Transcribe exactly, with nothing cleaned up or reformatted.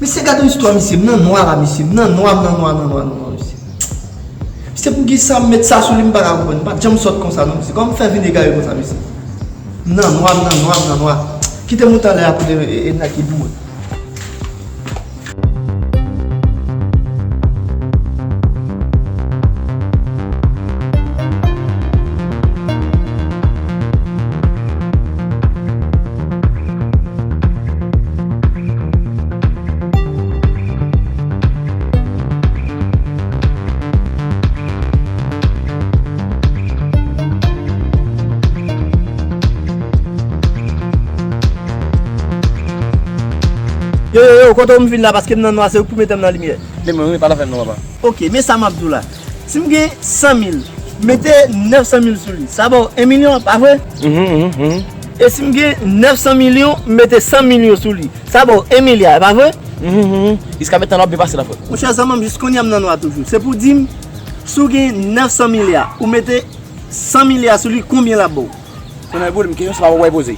Mesye, gade yon istwa, mesye. M nan nwa la, mesye. M nan nwa, m nan nwa, nan nwa, nan nwa, mesye. Mesye, poukisa m met sa sou li, m pa ka konprann. M pa t janm sòt konsa, non, mesye. Kòman m fè vin egare konsa, mesye? M nan nwa, m nan nwa, m nan nwa. Kite m talè a pou e, e, e, nèg ki pou mwen. Yo, yo, yo, kote w m vin la, paske m nan nwa, se ou k pou mete m nan limyè. Men mwen, wi, pale avè m non, papa. Ok, men sa m ap di w la. Si m gen san mil, mete nèf san mil sou li, sa ba w en milyon, pa vre? Mhm, mhm, mhm. E si m gen nèf san milyon, m mete san milyon sou li, sa ba w en milya, pa vre? Mhm, mhm. Jiskaprezan w ap byen pase la, frè. Monchè, zanmi m, jis kounye a m nan nwa toujou. Se pou di m, si w gen nèf san milya, ou mete san milya sou li, konbyen l ap ba w? Kounye a, Boulim, kesyon sa pa w poze.